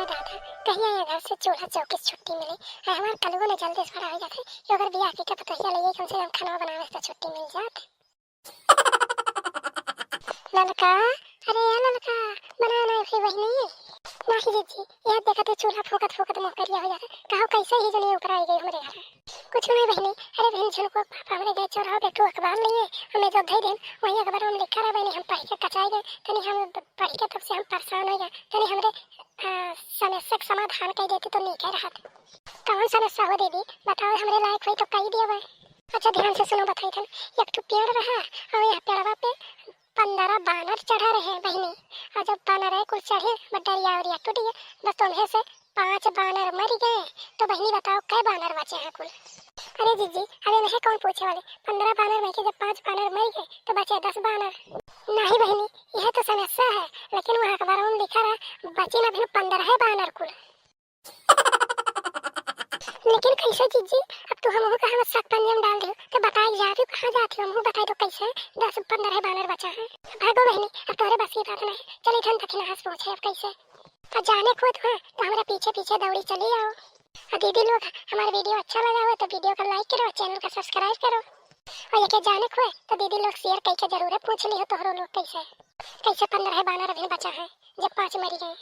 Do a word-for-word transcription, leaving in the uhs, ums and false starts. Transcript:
दादा, कहिया ये घर से चूल्हा चौकी से छुट्टी मिली? है हमार कलुओ न जल्दी से बड़ा हो जाते, कि अगर बियाह की के पतोहिया लइए, कम से कम खाना बनावे से तो छुट्टी मिल जात। ललका, अरे ए ललका, बना ना फिर बहिनी। नाही जीजी, यह देखा तो चूल्हा फूकत फूकत मुँह करिया हो जाता। कहो कैसे ही जनी ऊपर आई गई हमरे घर। कुछ नहीं बहिनी। अरे बहिन, झुनको पापा हमरे गए चौराहा पे एक ठो अखबार लिए, हमें जब धई देन, वही अखबार में लिखा रहा बहिनी, हम पढ़ के कचाई गए, तनी हम पढ़ के तब से हम परेशान हो गए, तनी हमरे, आ, समस्या के समाधान कर देती तो नीक रहत। कौन समस्या हो दीदी, बताओ, हमरे लायक होई तो कही दिया भाई। अच्छा ध्यान से सुनो, बताई थन। एक ठो पेड़ रहा और यह पेड़वा पे पंद्रह बानर चढ़ा रहे बहिनी, और जब बानर है कुल चढ़े, बस डरिया उरिया टूट गया, बस तुम्हें से पांच बानर मर गए। तो बहिनी बताओ, कै बानर बचे हैं कुल? अरे जीजी, अबे मैं कौन पूछे वाले, पंद्रह बानर में के जब पांच बानर मर गए तो बचे दस बानर। नहीं बहिनी, यह तो समस्या है, लेकिन वहाँ अखबार में लिखा रहा बचे ना फिर पंद्रह है बानर कुल। लेकिन कैसे जीजी, अब तू हमहू का हम शक पंजे में डाल दियो, तो बताई जा, तू कहाँ जाती हो, हमहू बताई दो कैसे दस पंद्रह बानर बचा है। भागो बहिनी, अब तोहरे बस की बात नहीं, चली थन दक्षिणा हंस पहुँचे अब कैसे। और जाने खुद हो तो हमारे पीछे पीछे दौड़ी चली आओ। और दीदी लोग, हमारा वीडियो अच्छा लगा हो तो वीडियो को लाइक करो, चैनल का सब्सक्राइब करो। और ये के जाने खुए तो दीदी लोग शेयर करके जरूर पूछ ली हो तोहरो लोग कैसे, कैसे पंद्रह बानर अभी बचा है जब पाँच मरी गए।